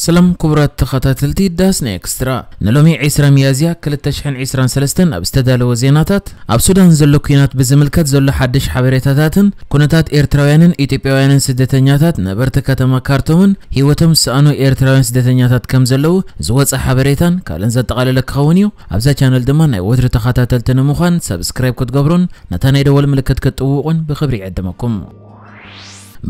ሰላም ክቡራት ተኸታተልቲ ዳስና ኤክስትራ፣ ንሎሚ ዕስራ ሚያዝያ ክልተ ሽሕን ዕስራን ሰለስተን ኣብ ዝተዳለወ ዜናታት፣ ኣብ ሱዳን ዘሎ ኲናት ብዝምልከት ዘሎ ሓድሽ ሓበሬታታትን ኩነታት ኤርትራውያንን ኢትዮጵያውያንን ስደተኛታት ነበርቲ ከተማ ካርቱምን ህይወቶም ዝሰኣኑ ኤርትራውያን ስደተኛታት ከም ዘለዉ ዝወጸ ሓበሬታን ካልእን ዘጠቓለለ ክኸውን እዩ። ኣብዛ ቻነል ድማ ናይ ወትሩ ተኸታተልቲ ንምዃን ሰብስክራይብ ክትገብሩን ነታ ናይ ደወል ምልክት ክትጥውቑን ብኽብሪ ይዕድመኩም።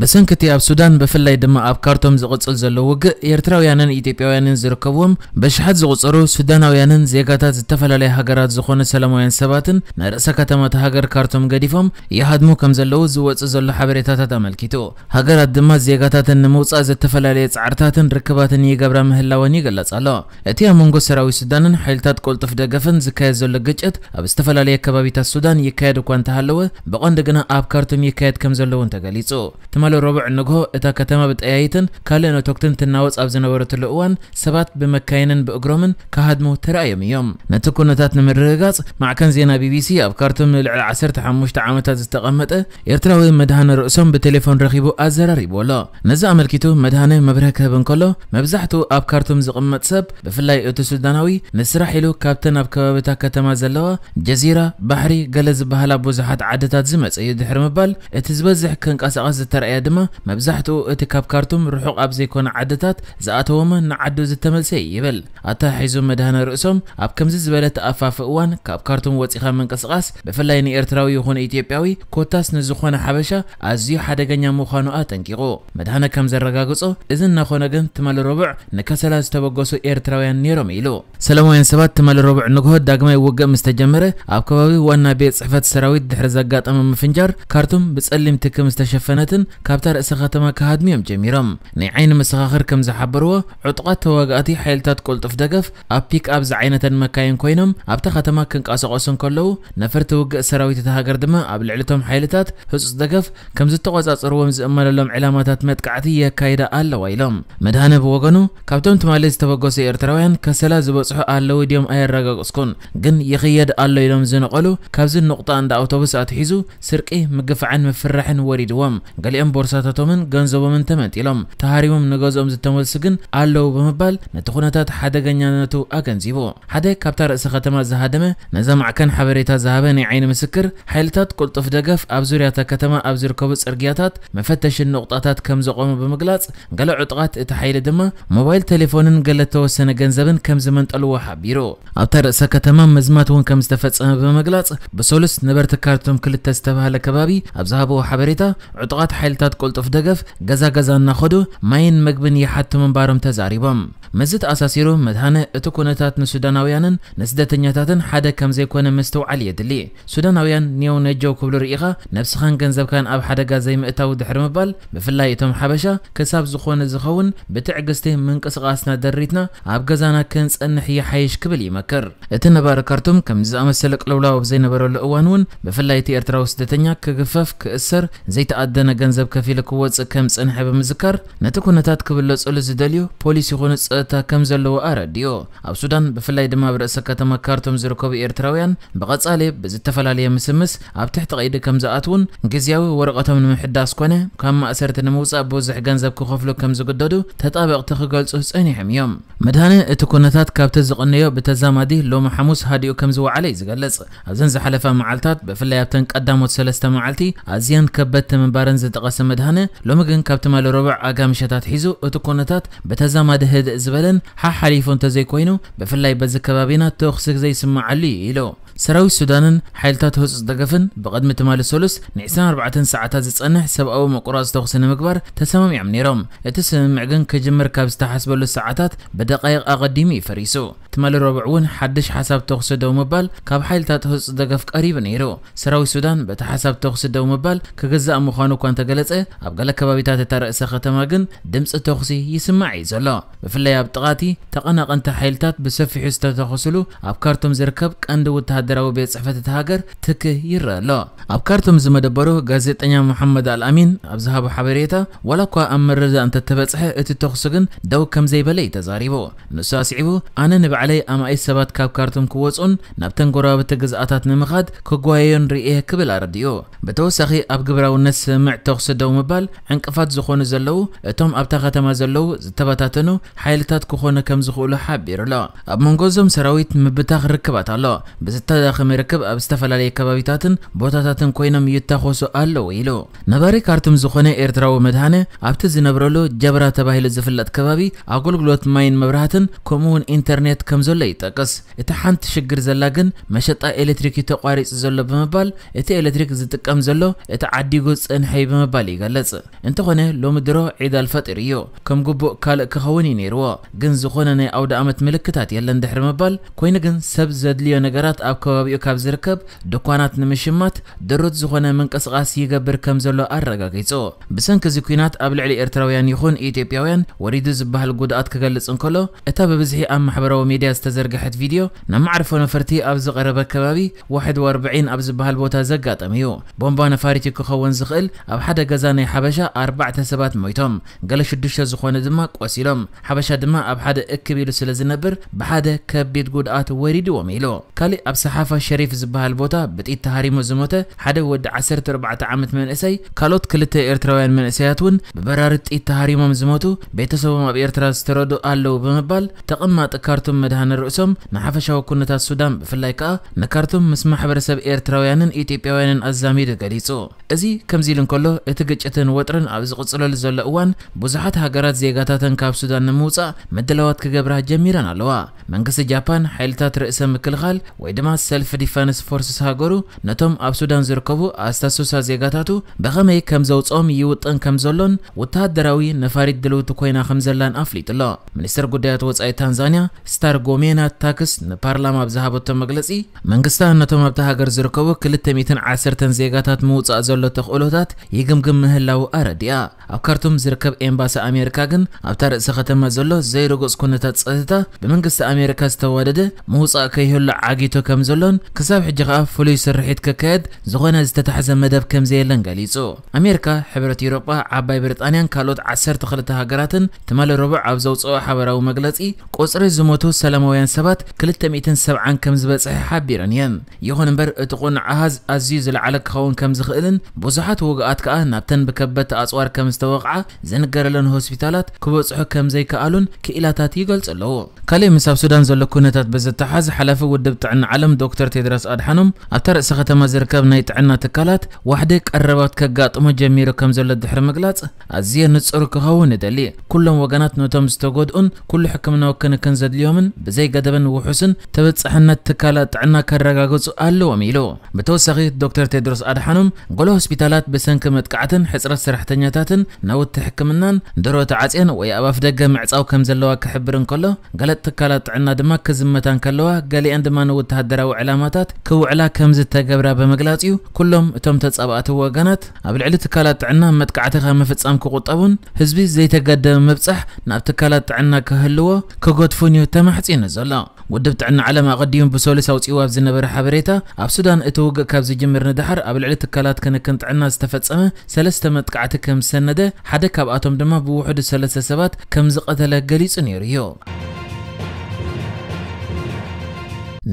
ብሰንኪ እቲ ኣብ ሱዳን ብፍላይ ድማ ኣብ ካርቱም ዝቕጽል ዘሎ ውግእ፣ ኤርትራውያንን ኢትዮጵያውያንን ዝርከብዎም ብሽሓት ዝቑጸሩ ሱዳናውያንን ዜጋታት ዝተፈላለያ ሃገራት ዝኾኑ ሰላማውያን ሰባትን ንርእሰ ከተማ እታ ሃገር ካርቱም ገዲፎም ይሃድሙ ከም ዘለዉ ዝወጽእ ዘሎ ሓበሬታታት ኣመልኪቱ፣ ሃገራት ድማ ዜጋታተን ንምውጻእ ዝተፈላለየ ጻዕርታትን ርክባትን ይገብራ ምህላወን ይግለጽ ኣሎ። እቲ ኣብ መንጎ ሰራዊት ሱዳንን ሓይልታት ቅልጡፍ ደገፍን ዝካየድ ዘሎ ግጭት ኣብ ዝተፈላለየ ከባቢታት ሱዳን ይካየድ እኳ እንተሃለወ፣ ብቐንዱ ግና ኣብ ካርቱም ይካየድ ከም ዘለውን ተገሊጹ። ትማሊ ረቡዕ ንግሆ እታ ከተማ ብጠያይትን ካልእ ነቶክትን ትናወጽ ኣብ ዝነበረትሉ እዋን፣ ሰባት ብመካይንን ብእግሮምን ክሃድሙ ተራእዮም እዮም። ነቲ ኩነታት ንምርግጋጽ፣ ማዕከን ዜና ቢቢሲ ኣብ ካርቱም ንልዕሊ ዓሰርተ ሓሙሽተ ዓመታት ዝተቐመጠ ኤርትራዊ መድሃነ ርእሶም ብቴሌፎን ረኺቡ ኣዘራሪቡ ኣሎ። ነዚ ኣመልኪቱ መድሃነ መብርሂ ክህብ እንከሎ፣ መብዛሕትኡ ኣብ ካርቱም ዝቕመጥ ሰብ፣ ብፍላይ እቲ ሱዳናዊ፣ ንስራሕ ኢሉ ካብተን ኣብ ከባቢታ ከተማ ዘለዋ ጀዚራ፣ ባሕሪ፣ ገለ ዝበሃላ ብዙሓት ዓድታት ዝመጸ እዩ ድሕሪ ምባል፣ እቲ ዝበዝሕ ክንቀሳቐስ ዝተራእየ ድማ መብዛሕትኡ እቲ ካብ ካርቱም ርሑቕ ኣብ ዘይኮነ ዓድታት ዝኣተወ እሞ ንዓዱ ዝተመልሰ እዩ ይብል። ኣተሓሒዙ መድሃነ ርእሶም፣ ኣብ ከምዚ ዝበለ ተኣፋፊ እዋን ካብ ካርቱም ወጺኻ ምንቅስቓስ ብፍላይ ንኤርትራዊ ይኹን ኢትዮጵያዊ ኮታስ ንዝኾነ ሓበሻ ኣዝዩ ሓደገኛ ምዃኑ ኣጠንቂቑ። መድሃነ ከም ዘረጋግጾ፣ እዚ እናኾነ ግን ትማሊ ረቡዕ ንከሰላ ዝተበገሱ ኤርትራውያን ነይሮም ኢሉ። ሰላማውያን ሰባት ትማሊ ረቡዕ ንግሆ ዳግማይ ውግእ ምስ ተጀመረ ኣብ ከባቢ ዋና ቤት ጽሕፈት ሰራዊት ድሕሪ ዘጋጠመ ምፍንጃር ካርቱም ብጸሊም ትኪ ምስ ተሸፈነትን ካብታ ርእሰ ከተማ ክሃድሙ እዮም ጀሚሮም። ናይ ዓይኒ መሰኻኽር ከም ዝሓበርዎ፣ ዕጡቓት ተዋጋእቲ ሓይልታት ቅልጡፍ ደገፍ ኣብ ፒክኣፕ ዝዓይነተን መካይን ኮይኖም ኣብታ ከተማ ክንቀሳቐሱ እንከለዉ፣ ነፈርቲ ውግእ ሰራዊት እታ ሃገር ድማ ኣብ ልዕሊ እቶም ሓይልታት ህጹጽ ደገፍ ከም ዝተቖጻጸርዎም ዝእመነሎም ዕላማታት መጥቃዕቲ የካይዳ ኣለዋ ኢሎም። መድሃነ ብወገኑ፣ ካብቶም ትማሊ ዝተበገሱ ኤርትራውያን ከሰላ ዝበጽሑ ኣለዉ ድዮም ኣየረጋገጽኩን፣ ግን ይኽየድ ኣሎ ኢሎም ዝነቐሉ፣ ካብዚ ንቑጣ እንዳ ኣውቶቡስ ኣትሒዙ ስርቂ፣ ምግፋዕን ምፍርራሕን ወሪድዎም። ገሊኦም ቦርሳታቶምን ገንዘቦምን ተመንጢሎም፣ ተሃሪሞም ንገዝኦም ዝተመልሱ ግን ኣለዉ ብምባል ነቲ ኩነታት ሓደገኛነቱ ኣገንዚቡ። ሓደ ካብታ ርእሰ ከተማ ዝሃደመ ነዛ ማዕከን ሓበሬታ ዝሃበ ናይ ዓይኒ ምስክር፣ ሓይልታት ቅልጡፍ ደገፍ ኣብ ዙርያ እታ ከተማ ኣብ ዝርከቡ ጽርግያታት መፈተሽን ንቑጣታት ከም ዘቖሙ ብምግላጽ፣ ገለ ዕጡቓት እቲ ሓይሊ ድማ ሞባይል ቴሌፎንን ገለ እተወሰነ ገንዘብን ከም ዝመንጠልዎ ሓቢሩ። ኣብታ ርእሰ ከተማ ምዝማት እውን ከም ዝተፈጸመ ብምግላጽ፣ ብሰሉስ ነበርቲ ካርቱም ክልተ ዝተባህለ ከባቢ ኣብ ዝሃብዎ ሓበሬታ፣ ዕጡቓት ሓይልታት ቅልጡፍ ደገፍ ገዛ ገዛ እናኸዱ ማይን መግብን ይሓቱ ምንባሮም ተዛሪቦም። ምስዚ ተኣሳሲሩ መድሃነ፣ እቲ ኩነታት ንሱዳናውያንን ንስደተኛታትን ሓደ ከም ዘይኮነ ምስትውዓል የድሊ። ሱዳናውያን ኔው ነጀው ክብሉ ርኢኻ ነብስኻን ገንዘብካን ኣብ ሓደጋ ዘይምእታው ድሕሪ ምባል፣ ብፍላይ እቶም ሓበሻ ክሳብ ዝኾነ ዝኸውን ብትዕግስቲ ምንቅስቓስና ደሪትና ኣብ ገዛና ክንጸንሕ ይሓይሽ ክብል ይመክር። እቲ ነባሪ ካርቱም ከምዚ ዝኣመሰለ ቅልውላው ኣብ ዘይነበረሉ እዋን እውን ብፍላይ እቲ ኤርትራዊ ስደተኛ ክግፈፍ፣ ክእሰር፣ ዘይተኣደነ ገንዘብ ከፊሉ ክወጽእ ከም ዝጸንሐ ብምዝካር፣ ነቲ ኩነታት ክብለጹሉ ዝደልዩ ፖሊስ ይኹኑ ጸጥታ ከም ዘለዎ ኣረዲኡ። ኣብ ሱዳን ብፍላይ ድማ ኣብ ርእሰ ከተማ ካርቱም ዝርከቡ ኤርትራውያን ብቐጻሊ ብዝተፈላለየ ምስምስ ኣብ ትሕቲ ቀይዲ ከም ዝኣትዉን ግዝያዊ ወረቐቶም ንምሕዳስ ኮነ ካብ ማእሰርቲ ንምውጻእ ብዙሕ ገንዘብ ክኸፍሉ ከም ዝግደዱ ተጣበቕቲ ክገልጹ ጸኒሖም እዮም። መድሃነ እቲ ኩነታት ካብቲ ዝቐነዮ ብተዛማዲ ሎሚ ሓሙስ ሃዲኡ ከም ዝወዓለ እዩ ዝገልጽ። ኣብዘን ዝሓለፋ መዓልታት ብፍላይ ኣብተን ቀዳሞት ሰለስተ መዓልቲ ኣዝየን ከበድቲ ምንባረን ዝጠቐሰ መድሃነ፣ ሎሚ ግን ካብ ትማሊ ረቡዕ ኣጋምሸት ኣትሒዙ እቲ ኩነታት ብተዛማዲ ህድእ ዝበለን ሓሓሊፉ እንተዘይኮይኑ ብፍላይ በዚ ከባቢና ተኹሲ ዘይስምዓሉ እዩ ኢሉ። ሰራዊት ሱዳንን ሓይልታት ህጹጽ ደገፍን ብቕድሚ ትማሊ ሰሉስ ን ዕስራን ኣርባዕተን ሰዓታት ዝጸንሕ ሰብኣዊ ምቁራጽ ተኹሲ ንምግባር ተሰማሚዖም ነይሮም። እቲ ስምምዕ ግን ክጅምር ካብ ዝተሓስበሉ ሰዓታት ብደቃይቕ ኣቐዲሙ እዩ ፈሪሱ። ትማሊ ረቡዕ እውን ሓድሽ ሓሳብ ተኹሲ ደው ምባል ካብ ሓይልታት ህጹጽ ደገፍ ቀሪቡ ነይሩ። ሰራዊት ሱዳን በቲ ሓሳብ ተኹሲ ደው ምባል ክግዛእ ምዃኑ እኳ እንተገለጸ፣ ኣብ ገለ ከባቢታት እታ ርእሰ ከተማ ግን ድምጺ ተኹሲ ይስማዕ እዩ ዘሎ። ብፍላይ ኣብ ጥቓቲ ተቐናቐንቲ ሓይልታት ብሰፊሑ ዝተተኹስሉ ኣብ ካርቱም ዝርከብ ቀንዲ ውትሃደ ወታደራዊ ቤት ጽሕፈት እቲ ሃገር ትኪ ይረአ ኣሎ። ኣብ ካርቱም ዝመደበሩ ጋዜጠኛ መሓመድ ኣልኣሚን ኣብ ዝሃቦ ሓበሬታ፣ ዋላ እኳ ኣብ መረዳእ እንተተበጽሐ፣ እቲ ተኹሲ ግን ደው ከም ዘይበለ እዩ ተዛሪቡ። ንሱ ኣስዒቡ፣ ኣነ ንባዕለይ ኣማኢት ሰባት ካብ ካርቱም ክወጹን ናብተን ጎረባብቲ ግዝኣታት ንምኻድ ክጓየዮን ርእየ ክብል ኣረዲኡ። ብተወሳኺ፣ ኣብ ግብራውነት ስምምዕ ተኹሲ ደው ምባል ዕንቅፋት ዝኾኑ ዘለዉ፣ እቶም ኣብታ ከተማ ዘለዉ ዝተበታተኑ ሓይልታት ክኾኑ ከም ዝኽእሉ ሓቢሩ ኣሎ። ኣብ መንጎ እዞም ሰራዊት ምብታኽ ርክባት ኣሎ። ብዝተዳኸመ ርክብ ኣብ ዝተፈላለዩ ከባቢታትን ቦታታትን ኮይኖም ይታኾሱ ኣለዉ ኢሉ። ነባሪ ካርቱም ዝኾነ ኤርትራዊ መድሃነ ኣብቲ ዝነብረሉ ጀብራ ተባሂሉ ዝፍለጥ ከባቢ ኣገልግሎት ማይን መብራህትን ከምኡውን ኢንተርኔት ከም ዘሎ ይጠቅስ። እቲ ሓንቲ ሽግር ዘላ ግን መሸጣ ኤሌክትሪክ እዩ ተቋሪጹ ዘሎ ብምባል፣ እቲ ኤሌክትሪክ ዝጥቀም ዘሎ እቲ ዓዲጉ ጽንሐ እዩ ብምባል ይገልጽ። እንተኾነ ሎሚ ድሮ ዒድ ኣልፈጢር እዩ፣ ከም ግቡእ ካልእ ክኸውን እዩ ነይርዎ፣ ግን ዝኾነ ናይ ኣውደ ኣመት ምልክታት የለን ድሕሪ ምባል፣ ኮይኑ ግን ሰብ ዘድልዮ ነገራት ኣብ ከባቢኡ ካብ ዝርከብ ድኳናት ንምሽማት ድሩት ዝኾነ ምንቅስቓስ ይገብር ከም ዘሎ ኣረጋጊጹ። ብሰንኪ እዚ ኲናት ኣብ ልዕሊ ኤርትራውያን ይኹን ኢትዮጵያውያን ወሪዱ ዝበሃል ጉድኣት ክገልጽ እንከሎ፣ እታ ብብዝሒ ኣብ ማሕበራዊ ሚድያ ዝተዘርግሐት ቪድዮ ናብ መዕርፎ ነፈርቲ ኣብ ዝቐረበ ከባቢ ዋሕድ ወኣርብዒን ኣብ ዝበሃል ቦታ ዘጋጠመ እዩ። ቦምባ ነፋሪት ክኸውን ዝኽእል ኣብ ሓደ ገዛ ናይ ሓበሻ ኣርባዕተ ሰባት ሞይቶም፣ ገለ ሽዱሽተ ዝኾነ ድማ ቆሲሎም። ሓበሻ ድማ ኣብ ሓደ እክብ ኢሉ ስለ ዝነብር ብሓደ ከቢድ ጉድኣት ወሪድዎም ኢሉ። ካሊእ ኣብ ሰሓፋ ሸሪፍ ዝበሃል ቦታ ብጥይት ተሃሪሙ ዝሞተ ሓደ ወዲ ዓሰርተ ኣርባዕተ ዓመት መንእሰይ፣ ካልኦት ክልተ ኤርትራውያን መንእሰያት እውን ብበራሪ ጥይት ተሃሪሞም ዝሞቱ፣ ቤተሰቦም ኣብ ኤርትራ ዝተረዱ ኣለዉ ብምባል ተቐማጢ ካርቱም መድሃነ ርእሶም ንሓፈሻዊ ኩነታት ሱዳን ብፍላይ ከኣ ንካርቱም ምስ ማሕበረሰብ ኤርትራውያንን ኢትዮጵያውያንን ኣዛሚዱ ገሊጹ። እዚ ከምዚ ኢሉ እንከሎ፣ እቲ ግጭትን ወጥርን ኣብ ዝቕጽለሉ ዘሎ እዋን ብዙሓት ሃገራት ዜጋታተን ካብ ሱዳን ንምውጻእ ምድላዋት ክገብራ ጀሚረን ኣለዋ። መንግስቲ ጃፓን ሓይልታት ርእሰ ምክልኻል ወይ ድማ ሰልፍ ዲፈንስ ፎርስስ ሃገሩ ነቶም ኣብ ሱዳን ዝርከቡ ኣስታሱሳ ዜጋታቱ ብኸመይ ከም ዘውጽኦም ይውጥን ከም ዘሎን ወተሃደራዊ ነፋሪት ድልውቲ ኮይና ከም ዘላን ኣፍሊጡ ኣሎ። ሚኒስተር ጉዳያት ወጻኢ ታንዛንያ ስታር ጎሜና ታክስ ንፓርላማ ኣብ ዝሃበቶ መግለጺ፣ መንግስታ ነቶም ኣብታ ሃገር ዝርከቡ ክልተ ሚእትን ዓሰርተን ዜጋታት ምውጻእ ዘሎ ተኽእሎታት ይግምግም ምህላው ኣረዲኣ። ኣብ ካርቱም ዝርከብ ኤምባሲ ኣሜሪካ ግን ኣብታ ርእሰ ከተማ ዘሎ ዘይርጉጽ ኩነታት ጸጥታ ብመንግስቲ ኣሜሪካ ዝተዋደደ ምውጻእ ከይህሉ ዓጊቱ ከም ዘሎን ክሳብ ሕጂ ከኣ ፍሉይ ስርሒት ክካየድ ዝኾነ ዝተታሕዘ መደብ ከም ዘየለን ገሊጹ። ኣሜሪካ፣ ሕብረት ኤውሮጳ፣ ዓባይ ብሪጣንያን ካልኦት ዓሰርተ ክልተ ሃገራትን ትማሊ ረቡዕ ኣብ ዘውጽኦ ሓበራዊ መግለጺ፣ ቁጽሪ ዝሞቱ ሰላማውያን ሰባት ክልተ ሚእትን ሰብዓን ከም ዝበጽሐ ሓቢረን እየን። ይኹን እምበር፣ እቲ ቁኑዕ ኣሃዝ ኣዝዩ ዝለዓለ ክኸውን ከም ዝኽእልን ብዙሓት ውጉኣት ከኣ ናብተን ብከበድቲ ኣጽዋር ከም ዝተወቕዓ ዝንገረለን ሆስፒታላት ክበጽሑ ከም ዘይከኣሉን ክኢላታት ይገልጹ ኣለዉ። ካልእ ምስ ኣብ ሱዳን ዘሎ ኩነታት ብዝተሓዝ፣ ሓላፊ ውድብ ጥዕና ዓለም ዶክተር ቴድሮስ ኣድሓኖም ኣብታ ርእሰ ከተማ ዝርከብ ናይ ጥዕና ትካላት ዋሕዲ ቀረባት ከጋጥሞ ጀሚሩ ከም ዘሎ ድሕሪ ምግላጽ፣ ኣዝየ ንጹር ክኸውን እደሊ። ኩሎም ወገናት ነቶም ዝተጎድኡን ኩሉ ሕክምናዊ ክንክን ዘድልዮምን ብዘይ ገደብን ውሑስን ተበጻሕነት ትካላት ጥዕና ከረጋግጹ ኣለዎም ኢሉ። ብተወሳኺ ዶክተር ቴድሮስ ኣድሓኖም፣ ገለ ሆስፒታላት ብሰንኪ መጥቃዕትን ሕጽረት ሰራሕተኛታትን ናውቲ ሕክምናን ድሮ ተዓጽየን ወይ ኣብ ኣፍ ደገ ምዕጻው ከም ዘለዋ ክሕብር እንከሎ፣ ገለ ትካላት ጥዕና ድማ ክዝመታ እንከለዋ፣ ገሊአን ድማ ንወተሃደራዊ ዕላማታት ክውዕላ ከም ዝተገብራ ብምግላጽ እዩ። ኩሎም እቶም ተጻባእቲ ወገናት ኣብ ልዕሊ ትካላት ጥዕና መጥቃዕቲ ካብ ምፍጻም ክቑጠቡን ህዝቢ ዘይተገደበ ምብጻሕ ናብ ትካላት ጥዕና ክህልዎ ክገድፉን እዩ ተማሕጺኑ ዘሎ። ውድብ ጥዕና ዓለም ኣቐዲሙ ብሰሉስ ኣውጺኡ ኣብ ዝነበረ ሓበሬታ፣ ኣብ ሱዳን እቲ ውግእ ካብ ዝጅምር ንደሓር ኣብ ልዕሊ ትካላት ክንክን ጥዕና ዝተፈጸመ ሰለስተ መጥቃዕቲ ከም ዝሰነደ፣ ሓደ ካብኣቶም ድማ ብውሑዱ ሰለስተ ሰባት ከም ዝቐተለ ገሊጹ ነይሩ እዩ።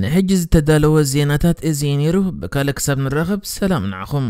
ንሕጂ ዝተዳለወ ዜናታት እዚ እዩ ነይሩ። ብካልእ ክሳብ ንራኸብ፣ ሰላም ንዓኹም።